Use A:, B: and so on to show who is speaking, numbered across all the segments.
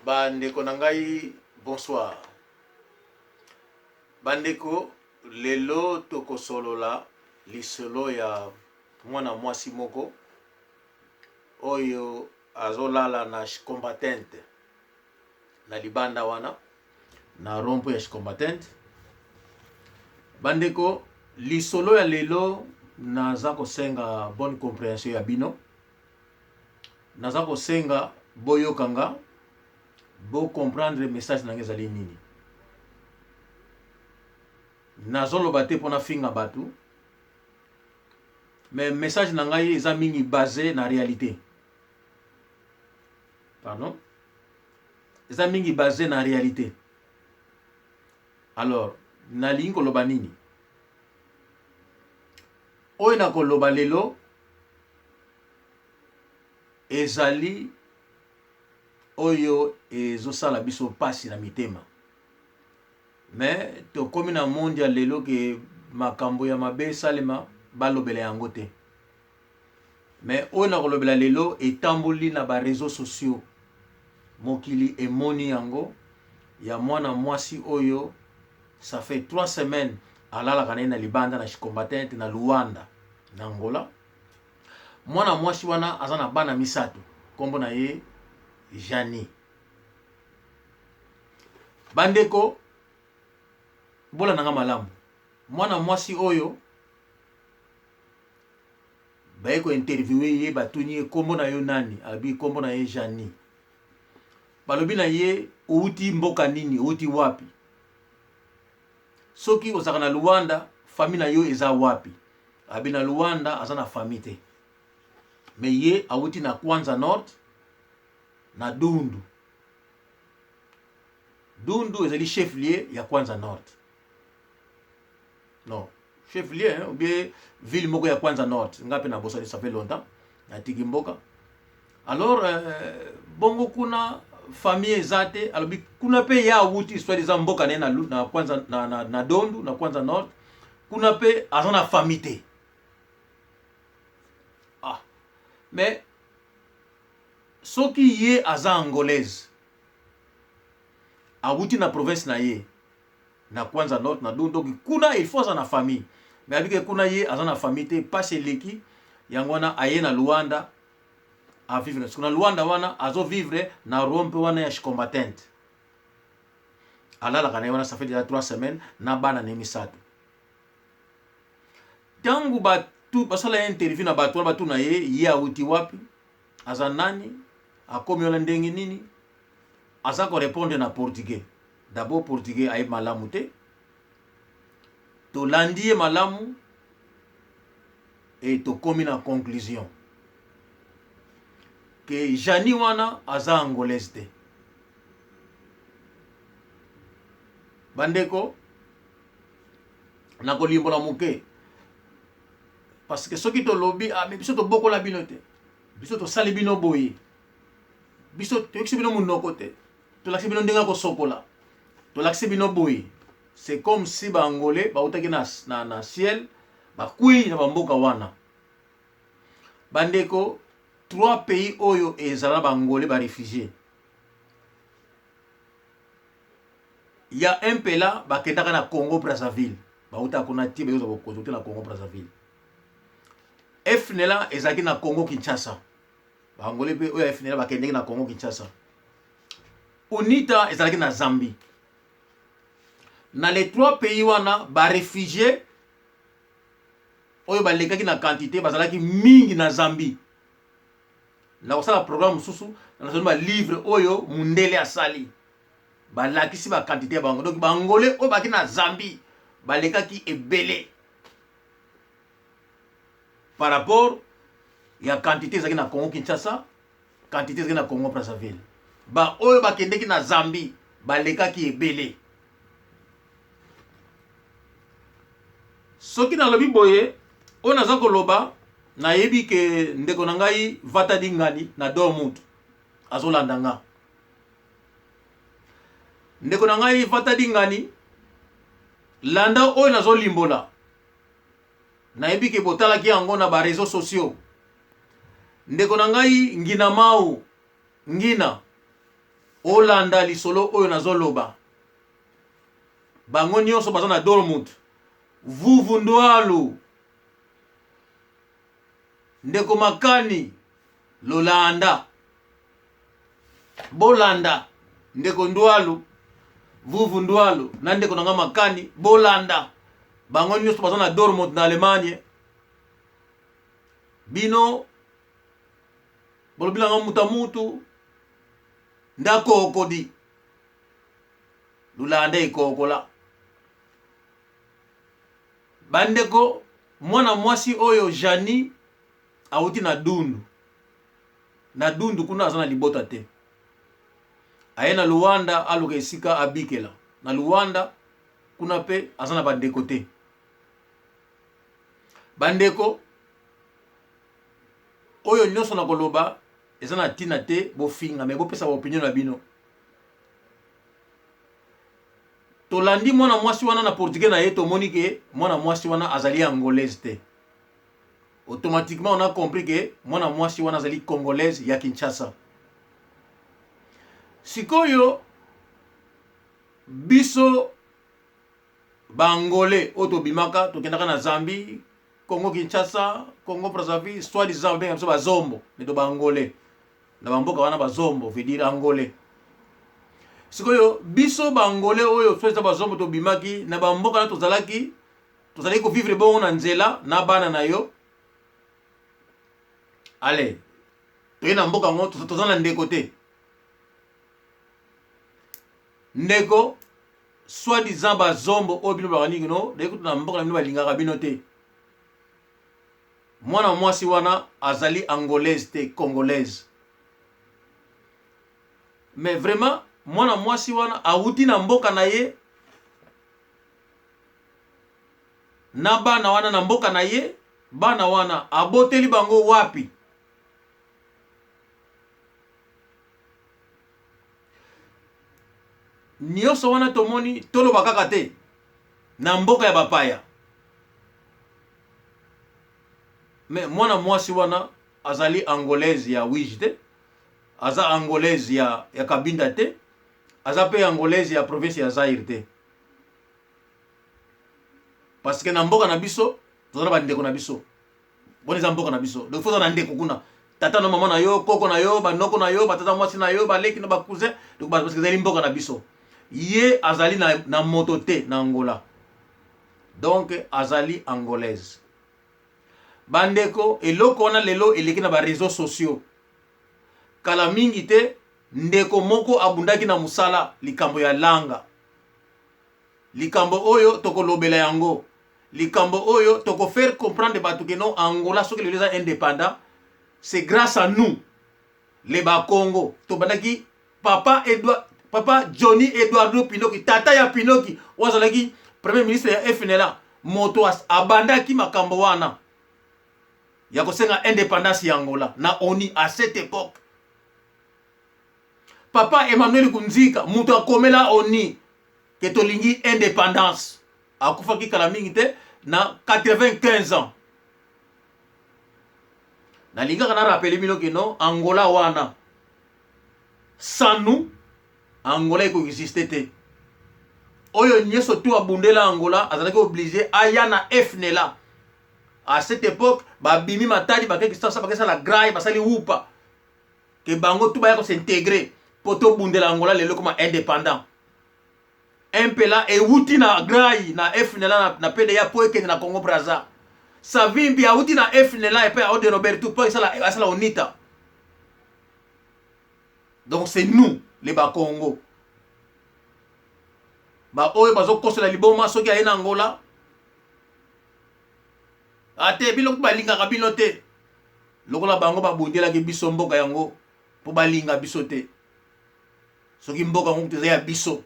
A: Ba ndeko na ngai bonsoir. Ba ndeko lelo tokosolola lisolo ya mwana mwasi moko oyo azolala na combattente na libanda wana na rond-point ya combattente. Ba ndeko lisolo ya lelo naza kosenga bonne comprehension ya bino. Naza kosenga boyoka nga bo comprendre message na nga ezali nini. Nazoloba te mpo nafinga bato, mais message na ngai eza mingi base na realite. Pardon, eza mingi base na realite. Alors nalingi koloba nini? Oyo nakoloba lelo ezali oyo ezosala biso pasi na mitema. Mais tokomi na monde ya lelo ke makambo ya mabe esalema balobela yango te. Mais oyo nakolobela lelo etamboli na ba reseaux sociaux, mokili emoni yango, ya mwana mwasi oyo ça fait 3 semaines alalaka na ye na libanda na combattante na Luanda na Angola. Mwana mwasi wana aza na bana misato, kombo na ye Janie. Bandeko bolanda nga malamu, mwana mwasi oyo baye ko interviewer ye, batuni ye kombo na yo nani, alobi kombo na ye Janie. Balobi na ye outi mboka nini, outi wapi? Soki ozalaka na Luanda, famille na yo eza wapi? Abi na Luanda aza na famille te. Mais ye awuti na Kwanza Nord na Dundu. Dundu ezali chef lieu ya Kwanza Nord. Non, chef lieu hein, ou bien ville moko ya Kwanza Nord. Nga pe na bosani, ça fait longtemps natiki mboka. Alors bongo kuna famille eza te, alobi kuna pe ye awuti soit eza mboka na ye na, na Kwanza na Dondu na Kwanza Nord, kuna pe aza na famille te. Ah, mais soki ye aza angolaise awuti na province na ye na Kwanza Nord na Dundu, donc kuna il faut aza na famille, mais abike kuna ye aza na famille te, pasi eleki yango wana aye na Luanda a vivre na Luanda wana azo vivre na rompe wana ya combattante, alalaka na ye wana ça fait déjà 3 semaines na bana na ye misato. Tango batu basala ye interview na bato wana batuna ye ye awuti wapi, aza nani, akomi wana ndenge nini, aza ko répondre na portugais. D'abord portugais ayebi malamu te, tolandi ye malamu et tokomi na conclusion ke Janie wana aza angolaise te. Bandeko, nakolimbola moke parce que soki tolobi ah, mais biso tobokola bino te, biso tosali bino boye, biso toyokisi bino monoko te, tolakisi bino ndenge ya kosokola, tolakisi bino boye, c'est comme si ba angolais bautaki na ciel bakwei na bamboka wana. Bandeko, 3 pays oyo ezala na ba angolais ba réfugiés ya MPLA bakendaka na Congo Brazzaville, bauta kuna ti bayoza bokonzi te na Congo Brazzaville. FNLA ezalaki na Congo Kinshasa, ba angolais pe oyo ya FNLA bakendaki na Congo Kinshasa. UNITA ezalaki na Zambie. Na les 3 pays wana ba réfugiés oyo balekaki na quantité bazalaki mingi na Zambie. Na kosala programme mosusu na ba livre oyo mundele asali, balakisi ba quantité ya bango. Donc ba angolais oyo baki na Zambie balekaki ebele par rapport ya quantité ezalaki na Congo Kinshasa, quantité ezalaki na Congo Brazzaville. Ba oyo bakendeki na Zambie balekaki ebele. Soki nalobi boye, oyo naza koloba, nayebi ke ndeko na ngai Vata Dingani na Dortmund azolanda nga. Ndeko na ngai Vata Dingani, landa oyo nazolimbola. Nayebi ke botalaki yango na ba réseaux sociaux. Ndeko na ngai Ngina Mau Ngina, Olanda lisolo oyo nazoloba. Bango nyonso baza na Dortmund. Vuvu Ndwalu, ndeko Makani, lolanda. Bolanda ndeko Ndwalu, Vuvu Ndwalu na ndeko na nga Makani, bolanda. Bango nyonso baza na Dortmund na Allemagne. Bino bolobi na nga muta mutu ndakokodi lulanda ekokola bandeko mwana mwasi oyo Jani awuti na Dundu na Dundu kuna aza na libota te aye na Luanda aluka esika abikela na Luanda kuna pe aza na bandeko te bandeko oyo nyonso na koloba eza na ntina te bofinga me bopesa ba opinion na bino tolandi mwana mwasi wana na portugais na ye tomoni ke mwana mwasi wana azali angolaise te automatiquement on a compris ke mwana mwasi wana azali congolaise ya Kinshasa sikoyo biso ba angolais oyo tobimaka tokendaka na Zambie Congo Kinshasa Congo Brazzaville soit disant babenga biso bazombo mais to ba angolais na bamboka wana bazombo veut dire angolais sikoyo biso ba angolais oyo soit disant bazombo tobimaki na bamboka na tozalaki tozalaki kovivre bongo na nzela na bana na yo ale toye na mboka yango toza na ndeko te ndeko soit disant ba zombo oyo bino baka nini no daye kutu na mboka na bino balingaka bino te mwana mwasi wana azali angolaise te congolaise mais vraiment mwana mwasi wana awuti na mboka na ye na bana wana na mboka na ye bana wana aboteli bango wapi Nioso wana tomoni toloba kaka te na mboka ya bapaya mais mwana mwasi wana azali angolaise ya wige te aza angolaise ya, ya kabinda te aza pe angolaise ya province ya zaire te parce que na mboka na biso toza na bandeko na biso wana eza mboka na biso donc faut na ndeko kuna tata na mama na yo koko na yo banoko na yo batata mwasi na yo baleki na bacousin donc parce que ezali mboka na biso ye azali na, na moto te na angola donc azali angolaise bandeko eloko wana lelo eleki na bareseau sociaux kala mingi te ndeko moko abundaki na mosala likambo ya langa Likambo oyo toko lobela yango. Likambo oyo toko faire comprendre batu que non Angola soki lelo eza independant c'est grace à nous les bakongo tobandaki papa Edouard papa Johnny Eduardo Pinoki tata ya Pinoki oyo azalaki premier ministre ya FNLA moto abandaki makambo wana ya kosenga independance ya Angola na ONU à cette époque papa Emmanuel Kunzika moto akomela ONU ke tolingi independance akufaki kala mingi te na 95 ans nalingaka na rapele bino ke non angola wana sans nous angola ekoexiste te oyo nyonso tu abundela angola azalaki oblige aya na fnla à cette époque babimi matadi bakeki sasa bakesala grai basali wupa ke bango tu baya ko s'integrer po tobundela Angola lelo ekoma independant MPLA ewuti na Grai na FNLA na, na PDA po ekende na Congo Brazza Savimbi awuti na FNLA epai ya Ode Roberto po esala asala UNITA donc c'est nous les Bakongo ba oyo bazokosela liboma soki aye na Angola ate bino balingaka bino te Lokola bango babundelaki biso mboka yango mpo balinga biso te. Soki mboka yango kutu eza ya biso.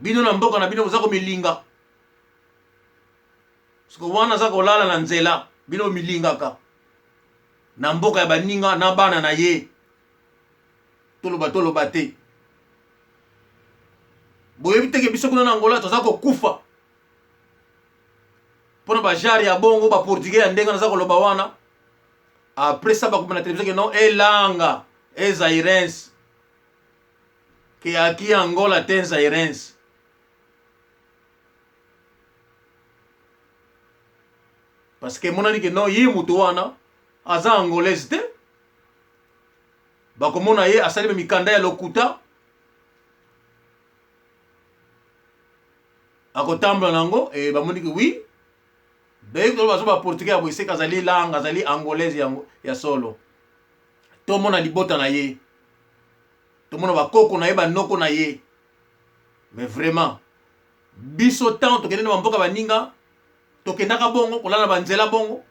A: Bino na mboka na bino boza komilinga. Siko wana aza kolala na nzela, bino bomilingaka na mboka ya baninga na bana na ye. Toloba toloba te. Boyebi te ke biso kuna na Angola toza kokufa. Pona ba genre ya bongo ba portugais ya ndenge naza koloba wana après ça bakoma na television ke non elanga. E Zairense que aqui Angola tem Zairense. Parce que emonani ke non ye moto wana aza angolaise te bakomona ye asali me mikanda ya lokuta akotambola na yango e bamoni ke oui D'ailleurs toloba bazo ba portugais ya boye seka azali langue azali angolaise ya, ya solo. Tomona libota na ye. Tomona bakoko na ye banoko na ye. Mais vraiment biso tant tokende na bamboka baninga tokendaka bongo kolala banzela bongo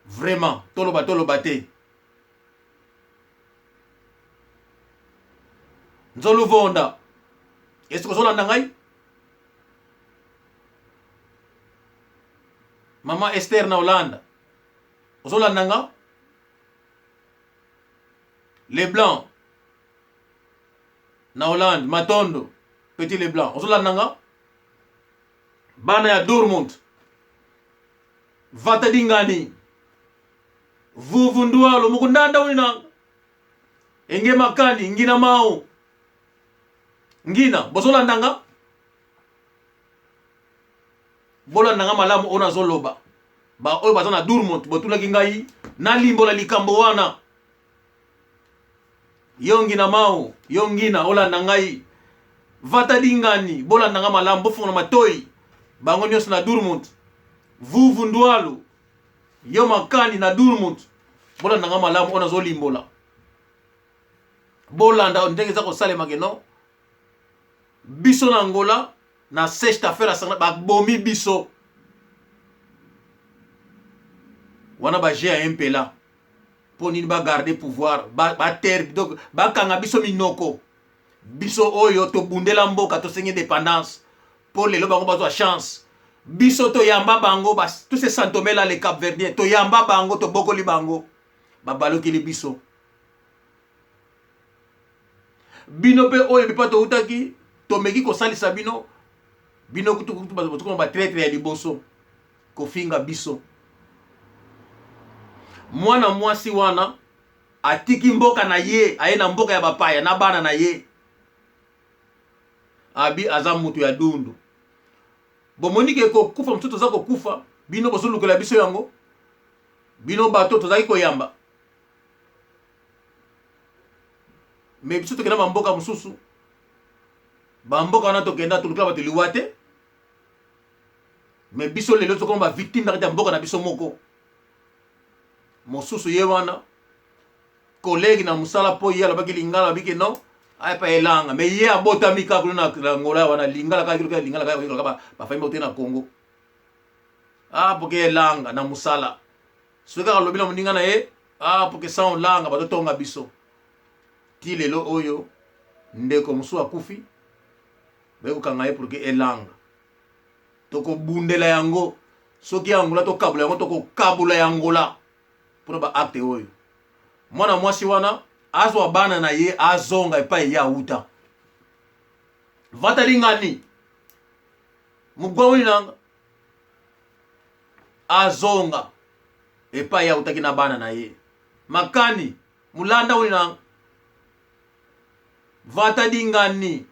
A: vraiment toloba toloba te nzoluvonda eske ozolanda ngai mama ester na holanda ozolanda nga le blanc na hollande matondo petit le blanc ozolanda nga bana ya dormont vata dingani Vuvu ndwalo mukundanda uli nanga enge makani ngina mao ngina bozolanda nga bolanda nga malamu oyo nazoloba baoyo baza na durmont botunaki ngai nalimbola likambo wana yo ngina mao yo ngina olanda ngai vata dingani bolanda nga malamu bofungola matoi bango nyonso na durmont vuvu ndwalo Yo makani na Dortmund bolanda nga malamu oyo nazolimbola bolanda ndenge eza kosalema ke non biso na Angola na sexta feira sangana babomi biso wana ba jeu ya mpela mpo nini bagarde pouvoir baterre ba donc bakanga biso minoko biso oyo tobundela mboka tosengi independance mpo lelo bango bazwa chance biso toyamba bango ba, tous ces santome là les cap verdien toyamba bango tobokoli bango babalukeli biso bino mpe oyo bipa toutaki tomeki kosalisa bino bino kutu kutu batukoma batraitre ya liboso kofinga biso mwana mwasi wana atiki mboka na ye aye na mboka ya bapaya na bana na ye Abi aza mutu ya dundu. Bomoni ke kokufa mosusu toza kokufa, bino bozolukela biso yango. Bino bato tozalaki koyamba. Me biso tokenda ba mboka mosusu. Ba mboka wana tokenda tolukela bato liwa te. Me biso lelo tokoma ba victime na kati ya mboka na biso moko. Mosusu ye wana Collegue na musala po ye alobaki lingala alobi ke non aya pa elanga mais ye abotami kaka kuna na Angola wana lingala kaka kaka lingala kaka kaka ba, ba famille baute na Congo ah poke elanga na musala soki kaka alobi na moninga na ye ah poke sans olanga bazotonga biso ti lelo oyo ndeko mosusu akufi baye kokanga ye pour ke elanga tokobundela yango soki angola tokabola yango tokokabola ya angola mpona ba acte oyo mwana mwasi wana azwa bana na ye azonga epai ye awuta vatalingani mugwawi nanga azonga epai ye awutaki na bana na ye makani mulanda wini nanga vatadingani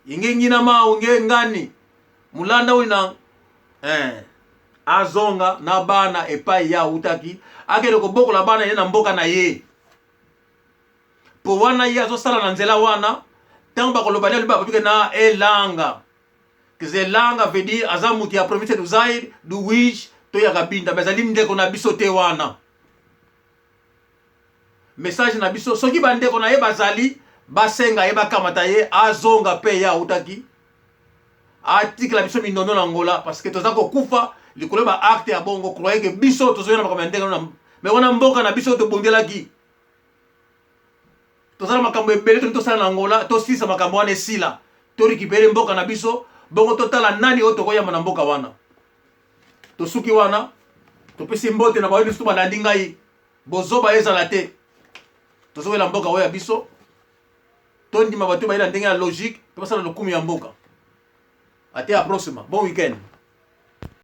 A: inge ngina mau nge ngani mulanda wina eh, azonga na bana epai ye awutaki akende kobokola bana ye na mboka na ye po wana ye azosala na nzela wana ntango bakoloba nde alobi na elanga kizelanga veut dire aza moto ya province du Zaire du Uige to ya Kabinda mais azali ndeko na biso te wana Message na biso soki ba ndeko na ye bazali basenga ye bakamata ye azonga pe ye awutaki atikela biso minono na Angola parce que toza kokufa likolo ba acte ya bongo croyez que biso tozoya na makambo ya ndenge na mais wana mboka na biso tobondelaki toza na makambo ebele tolingi tosala na Angola tosilisa makambo wana esila to récupérer mboka na biso bongo totala nani oyo tokoyamba na mboka wana tosuki wana topesi mbote na baoyo nyonso balandi ngai Bozoba ezala te. Tozowela mboka oyo ya biso. Tondima bato baye na ndenge ya logique mpe basala lokumu ya mboka. Ate a próxima. Bon week-end.